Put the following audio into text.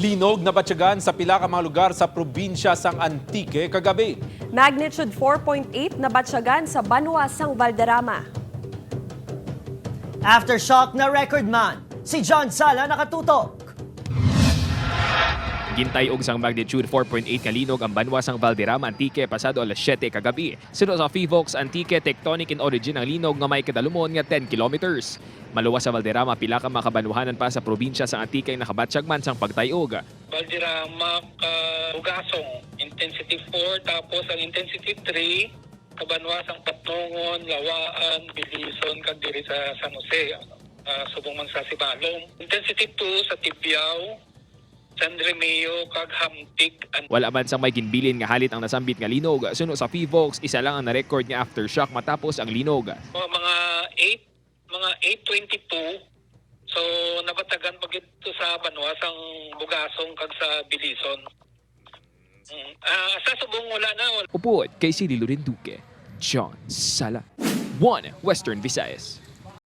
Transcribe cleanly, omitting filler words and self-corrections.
Linog nabatyagan sa pila ka mga lugar sa probinsya sang Antique kagabi. Magnitude 4.8 nabatyagan sa Banwa sang Valderrama. Aftershock na record man, si John Sala nakatutok. Gintay-og sang magnitude 4.8 nga linog ang banwa sang Valderrama, Antique pasado alas 7 kagabi. Suno sa Phivolcs Antique, tectonic in origin ang linog nga may kadalumon nga 10 kilometers. Maluwas sa Valderrama, pila ka mga kabanwahanan pa sa probinsya sang Antique ang nakabatsyag man sang pagtayog. Valderrama, Bugasong, intensity 4, tapos ang intensity 3, Kabanwasang Patnongon, Lawaan, Bilison, kag diri sa San Jose, subong man sa Sibalong. Intensity 2 sa Tibiao, San Remeo, kag Hamtic, Wala man sang may ginbilin nga halit ang nasambit nga linog. Suno sa Phivolcs, isa lang ang na-record nga aftershock matapos ang linog. Mga 8, mga 8:22. So nabatagan pag ito sa Banwasang Bugasong kag sa Bilison. Sa subong wala na, wala Upod kay Cirilo Rinduque, John Sala. 1 Western Visayas.